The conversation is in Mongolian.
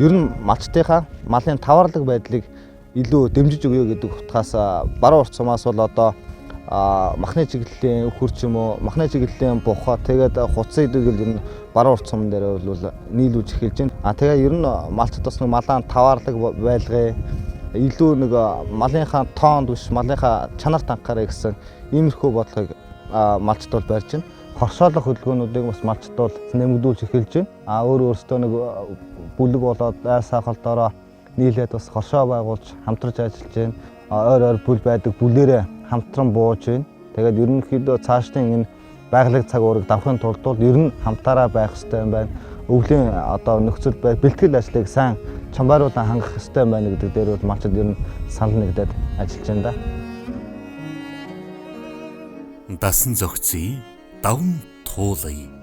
Ер нь малчдынхаа малын таваарлаг байдлыг илүү дэмжиж өгье гэдэг утгаас баруун урт сумаас бол одоо махны чиглэлийн өхөр ч юм уу, махны чиглэлийн бухаа, тэгээд хуцсан идвэл ер нь баруун урт сум дээр бол нийлүүлж эхэлж байна. А тэгээ ер нь малчд бас нэг малаан таваарлаг байлгыг илүү нэг малынхаа тоонд биш, малынхаа чанарт анхаарай гэсэн иймэрхүү бодлогыг малчд бол барьж байна. Хоршоолох хөдөлгөөнүүдийг бас малчд бол нэмэгдүүлж эхэлж байна. А өөрсдөө нэг бүлэг болоод айл саахалдороо нийлээд бас хоршоо байгуулж хамтарч ажиллаж байна. Ойр ойр бүл байдаг бүлээрээ хамтран бууж байна. Тэгээд ерөнхийдөө цаашдын энэ байгалийн цаг уурыг давахын тулд бол ер нь хамтаараа байх хэрэгтэй юм байна. Өвлийн одоо нөхцөл бай бэлтгэл ажлыг сайн чамбайруулан хангах хэрэгтэй юм байна гэдэг дээр бол малчид ер нь санал нэгдээд ажиллаж байна да. Дасан зохицъё, даван туулая.